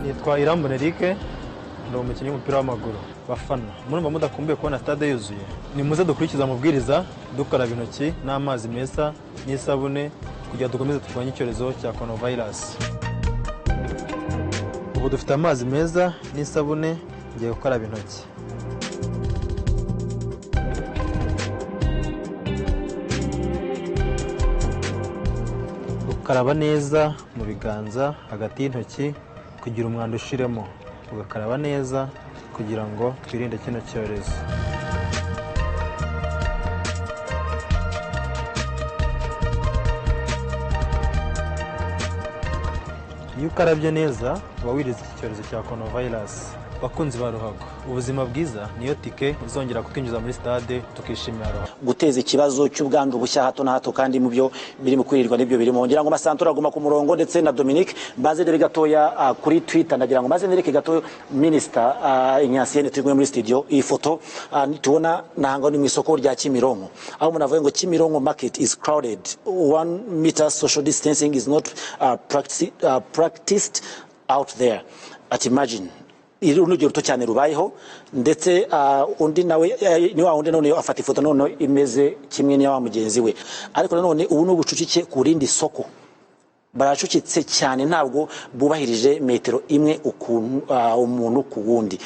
Nitwa Irambona Eric, ndi umukinnyi w'umupira w'amaguru. Bafana, murumva mudakumbuye kubona stade yuzuye? Nimuze dukurikize amabwiriza, dukaraba intoki n'amazi meza n'isabune kugira dukomeze turwanye icyorezo cya coronavirus. Ubu dufite amazi meza n'isabune, ngiye gukaraba intoki. Ukaraba neza mu biganza hagati y'intoki kugira umwanda ushiremo, ugakaraba neza kugira ngo twirinde kino cyorezo. Iyo ukarabye neza uba wirinze iki cyorezo cya coronavirus. Bakunzi ba ruhago, ubuzima bwiza niyo tike izongera kutwinjiza muri stade tukishimira ruhago. Guteza ikibazo cy'ubwandu bushya hato na hato, kandi mu byo birimo kwirirwa nibyo birimo. Ngira ngo Masantura aguma ku murongo ndetse na Dominique mbanze ndebe gatoya kuri Twitter. Ndagira ngo maze nereke gato Minister Ignacienne turi kumwe muri studio. Iyi foto tubona nahanga ni mu isoko rya Kimironko, aho umuntu avuga ngo Kimironko market is crowded, 1 meter social distancing is not practiced out there. At imagine iri urugero ruto cyane rubayeho. Ndetse undi nawe ni wa wundi none afata ifoto none imeze kimwe n'iya wa mugenzi we, ariko nanone ubu ni ubucucike ku rindi soko, baracucitse cyane, ntabwo bubahirije metero imwe umuntu ku wundi.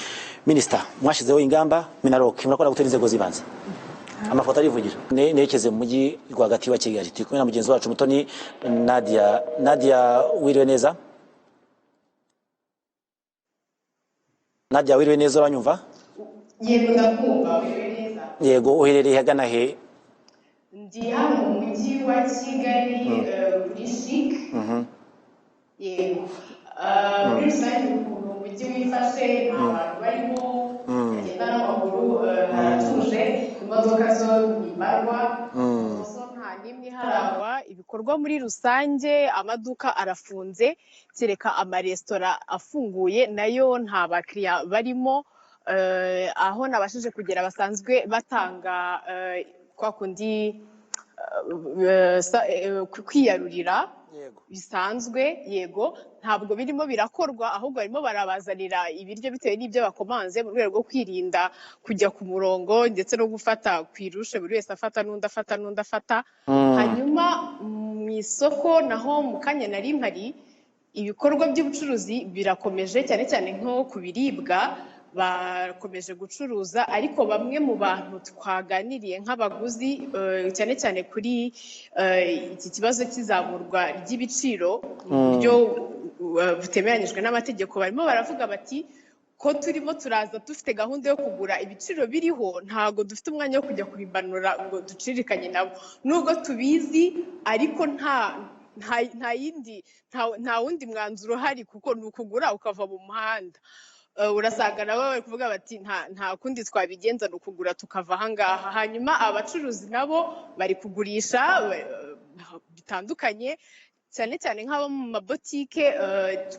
Minister, mwashyizeho ingamba, Minaloc murakora gutera inzego z'ibanze, amafoto arivugira. Nerekeze mu mujyi rwagati wa Kigali, turi kumwe na mugenzi wacu Mutoni Nadia. Nadia, wiriwe neza? Nadia, wiriwe neza, uranyumva? Yego, ndakumva, wiriwe neza. Yego, uherereye hagana he? Ndi hano mu mujyi wa Kigali, kuri Chic. Yego, muri rusange ukuntu umujyi wifashe, nta bantu barimo bagenda n'amaguru, haratuje, imodoka zo ntibarwa, zo nta n'imwe iharangwa. Ibikorwa muri rusange, amaduka arafunze kereka amaresitora afunguye, nayo nta bakiriya barimo. Aho nabashije kugera basanzwe batanga kwa kundi kwiyarurira bisanzwe, yego ntabwo birimo birakorwa, ahubwo barimo barabazanira ibiryo bitewe n'ibyo bakomanze mu rwego rwo kwirinda kujya ku murongo ndetse no gufata ku irushe, buri wese afata n'undi afata n'undi afata. Hanyuma mu isoko naho mu kanya nari mpari, ibikorwa by'ubucuruzi birakomeje, cyane cyane nko ku biribwa bakomeje gucuruza, ariko bamwe mu bantu twaganiriye nk'abaguzi, cyane cyane kuri iki kibazo cy'izamurwa ry'ibiciro mu buryo butemeranyijwe n'amategeko, barimo baravuga bati ko turimo turaza dufite gahunda yo kugura ibiciro biriho, ntago dufite umwanya wo kujya kubimanura ngo duciririkanye nabo, nubwo tubizi, ariko nta wundi mwanzuro uhari, kuko ni ukugura ukava mu muhanda. Urasanga nabo bari kuvuga bati nta kundi twabigenza, ni ukugura tukava ahangaha. Hanyuma abacuruzi nabo bari kugurisha bitandukanye, cyane cyane nk'abo mu mabotike.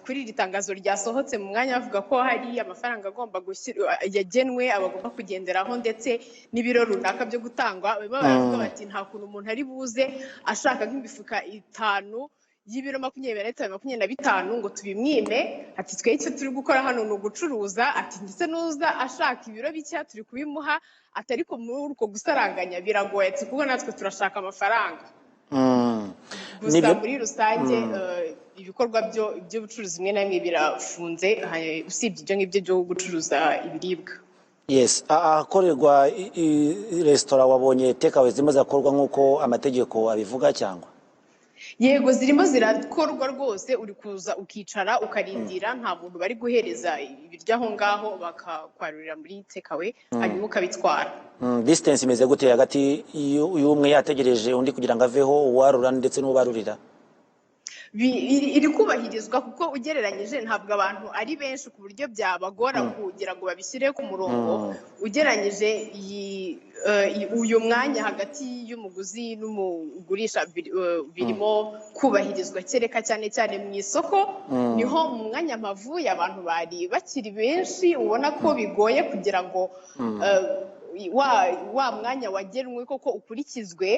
Kuri iri tangazo ryasohotse mu mwanya bavuga ko hari amafaranga agomba gushyirwa, yagenwe abagomba kugenderaho, ndetse n'ibiro runaka byo gutangwa. Barimo baravuga bati nta kuntu umuntu ari buze ashaka nk'imifuka 5 y'ibiro 25 25 ngo tubimwime, ati twe icyo turi gukora hano ni ugucuruza, ati ndetse n'uza ashaka ibiro bishya turi kubimuha, ati ariko muri uko gusaranganya biragoye, ati kuko natwe turashaka amafaranga. Gusa muri rusange ibikorwa by'ubucuruzi bimwe na bimwe birafunze, usibye ibyo ngibyo byo gucuruza ibiribwa. Yes, ahakorerwa resitora wabonye takeaway zirimo zirakorwa nk'uko amategeko abivuga cyangwa? Yego, zirimo zirakorwa rwose, uri kuza ukicara ukarindira, nta muntu bari guhereza ibiryo aho ngaho, bakakwarurira muri takeaway hanyuma ukabitwara. Distance imeze gute hagati y'umwe yategereje undi kugira ngo aveho, uwarura ndetse n'ubarurira? Iri kubahirizwa kuko ugereranyije ntabwo abantu ari benshi ku buryo byabagora kugira ngo babishyire ku murongo. Ugereranyije uyu mwanya hagati y'umuguzi n'umugurisha birimo kubahirizwa, kereka cyane cyane mu isoko niho mu mwanya mpavuye abantu bari bakiri benshi, ubona ko bigoye kugira ngo wa mwanya wagenwe koko ukurikizwe.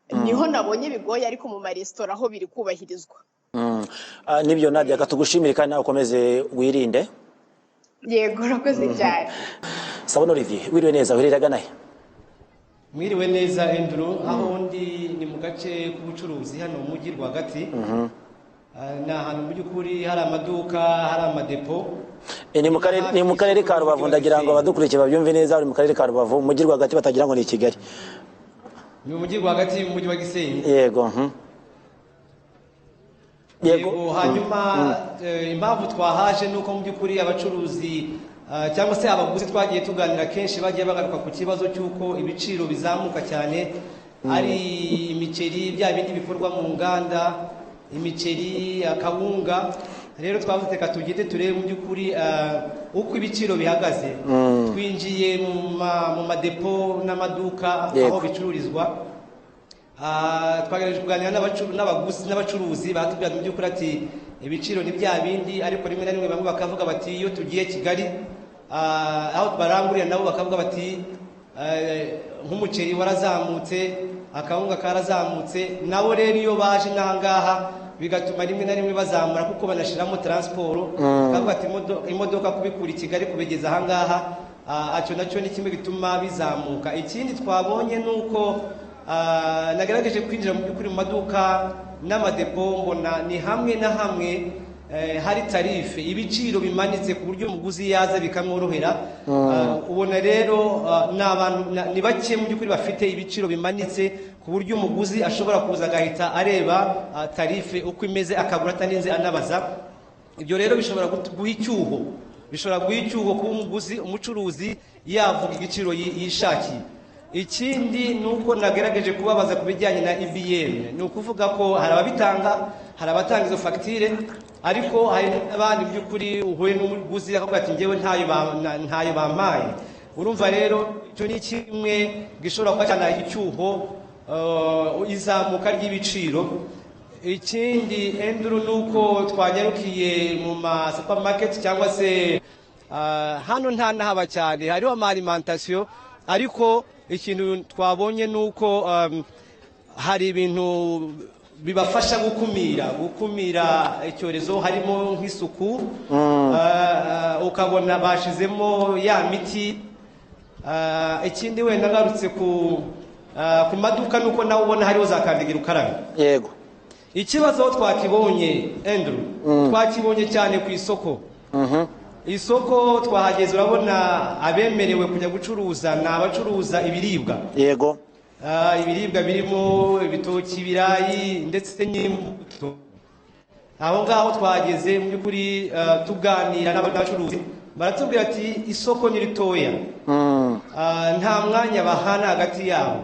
Niho nabonye bigoye, ariko mu maresitora aho biri kubahirizwa. Nibyo Nadia, katugushimire kandi nawe ukomeze wirinde. Yego, urakoze cyane. Sabona Olivier, wiriwe neza, uherereye he? Mwiriwe neza Andrew, aho ndi ni mu gace k'ubucuruzi hano mu mujyi rwagati. Ni ahantu mu by'ukuri hari amaduka, hari amadepo. Ni mu karere ka Rubavu, ndagira ngo abadukurikiye babyumve neza, uri mu karere ka Rubavu, mu mujyi rwagati, batagira ngo ni i Kigali. Ni mu mujyi rwagati, mu mujyi wa Gisenyi. Yego. Yego, hanyuma impamvu twahaje ni uko mu by'ukuri abacuruzi cyangwa se abaguzi twagiye tuganira kenshi bagiye bagaruka ku kibazo cy'uko ibiciro bizamuka cyane, ari imiceri, bya bindi bikorwa mu nganda, imiceri, akawunga. Rero twavuze reka tugende turebe mu by'ukuri uko ibiciro bihagaze. Twinjiye mu madepo n'amaduka aho bicururizwa. Twagerageje kuganira n'abaguzi n'abacuruzi, baratubwira mu by'ukuri ati ibiciro ni bya bindi, ariko rimwe na rimwe bamwe bakavuga bati iyo tugiye Kigali aho barangurira nabo bakavuga bati nk'umuceri warazamutse, akawunga karazamutse. Nabo rero iyo baje n'ahangaha bigatuma rimwe na rimwe bazamura kuko banashiramo transport, bakavuga ati imodoka kubikura i Kigali kubigeza ahangaha, acyo nacyo ni kimwe gituma bizamuka. Ikindi twabonye ni uko nagerageje kwinjira mu by'ukuri mu maduka n'amadepo, mbona ni hamwe na hamwe hari tarife, ibiciro bimanitse ku buryo umuguzi yaza bikamworohera. Ubona rero ni abantu ni bake mu by'ukuri bafite ibiciro bimanitse ku buryo umuguzi ashobora kuza agahita areba tarife uko imeze, akagura atarinze anabaza. Ibyo rero bishobora guha icyuho, bishobora guha icyuho kuba umuguzi, umucuruzi yavuga igiciro yishakiye. Ikindi ni uko nagerageje kubabaza ku bijyanye na EBM, ni ukuvuga ko hari ababitanga, hari abatanga izo fagitire, ariko hari n'abandi mu by'ukuri uhuye n'umuguzi akavuga ati njyewe ntayo bampaye. Urumva rero icyo ni kimwe gishobora kuba cyana icyuho izamuka ry'ibiciro. Ikindi Andrew ni uko twanyarukiye mu ma supermarket cyangwa se hano nta nahaba cyane, hariho ama alimentation, ariko ikintu twabonye ni uko hari ibintu bibafasha gukumira icyorezo, harimo nk'isuku, ukabona bashizemo ya miti. Ikindi wenda ngarutse ku maduka nuko nawe ubona hariho za kandagira ukarabe. Yego. Ikibazo twakibonye Andrew, twakibonye cyane ku isoko. Isoko twahageze urabona abemerewe kujya gucuruza ni abacuruza ibiribwa. Yego. Ibiribwa birimo ibitoki, ibirayi ndetse n'imbuto. Aho ngaho twahageze mu by'ukuri tuganira n'abacuruzi, baratubwira ati isoko ni ritoya, nta mwanya bahana hagati yabo.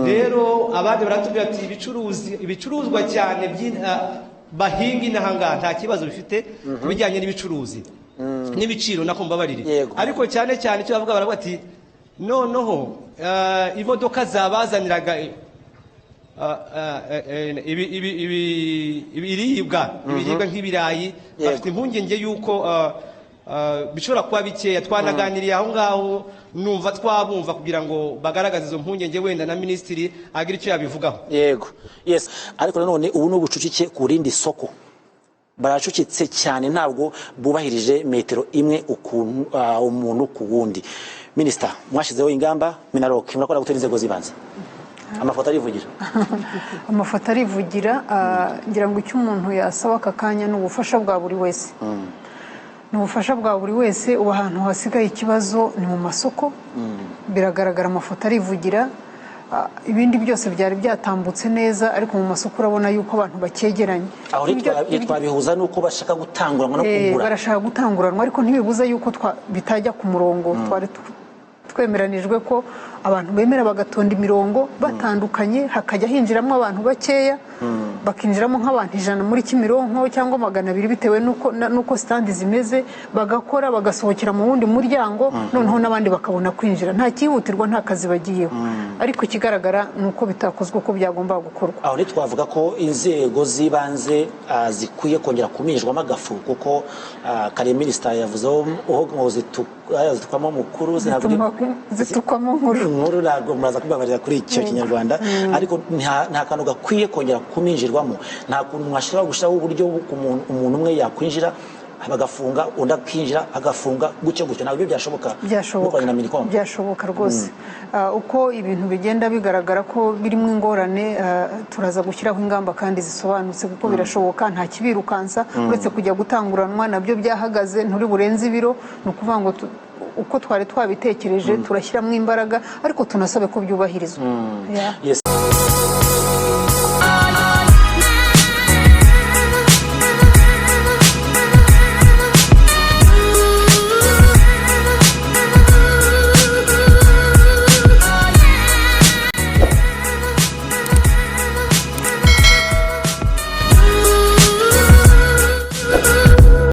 Rero abandi baratubwira ati ibicuruzwa cyane bahinga inahangaha nta kibazo bifite ku bijyanye n'ibicuruzi n'ibiciro, nako mbabarire. Ariko cyane cyane icyo bavuga baravuga ati noneho imodoka zabazaniraga ibiribwa nk'ibirayi, bafite impungenge y'uko bishobora kuba bikeya. Twanaganiriye aho ngaho, numva twabumva kugira ngo bagaragaze izo mpungenge, wenda na minisitiri agira icyo yabivugaho. Yego, yes. Ariko nanone ubu ni ubucucike ku rindi soko, baracucitse cyane, ntabwo bubahirije metero imwe umuntu ku wundi. Minisita, mwashyizeho ingamba, Minaloc murakora gutera inzego z'ibanze, amafoto arivugira. Amafoto arivugira. Ngira ngo icyo umuntu yasaba aka kanya ni ubufasha bwa buri wese. Ni ubufasha bwa buri wese. Ubu ahantu hasigaye ikibazo ni mu masoko, biragaragara, amafoto arivugira. Ibindi byose byari byatambutse neza, ariko mu masoko urabona yuko abantu bakegeranye. Aho twabihuza nuko bashaka gutanguranwa no kugura, barashaka gutanguranwa, ariko ntibibuza yuko bitajya ku murongo. Twari twemeranijwe ko abantu bemera bagatonda imirongo batandukanye, hakajya hinjiramo abantu bakeya, bakinjiramo nk'abantu 100 muri Kimironko cyangwa 200 bitewe nuko standi zimeze, bagakora bagasohokera mu wundi muryango, noneho n'abandi bakabona kwinjira. Nta cyihutirwa, nta kazi bagiyeho. Ariko ikigaragara nuko bitakozwe uko byagomba gukorwa. Aho ntitwavuga ko inzego z'ibanze zikwiye kongera kuminjwamo agafu, kuko kare minisita yavuzeho ngo zitukwamo mukuru, zitukwamo nkuru, ntabwo muraza kubabarira kuri icyo kinyarwanda, ariko nta kantu gakwiye kongera kuminjirwa. kwinjirwamo. Nta kuntu mwashobora gushyiraho uburyo umuntu umwe yakwinjira bagafunga, undi akinjira agafunga, gutyo gutyo? Ntabwo ibyo byashoboka Byashoboka. Mukoranye na Minicom? Byashoboka rwose. Uko ibintu bigenda bigaragara ko birimo ingorane, turaza gushyiraho ingamba kandi zisobanutse, kuko birashoboka, nta kibirukansa uretse kujya gutanguranwa, nabyo byahagaze, nturi burenze ibiro. Ni ukuvuga ngo uko twari twabitekereje, turashyiramo imbaraga, ariko tunasabe ko byubahirizwa. Yeah. Yes.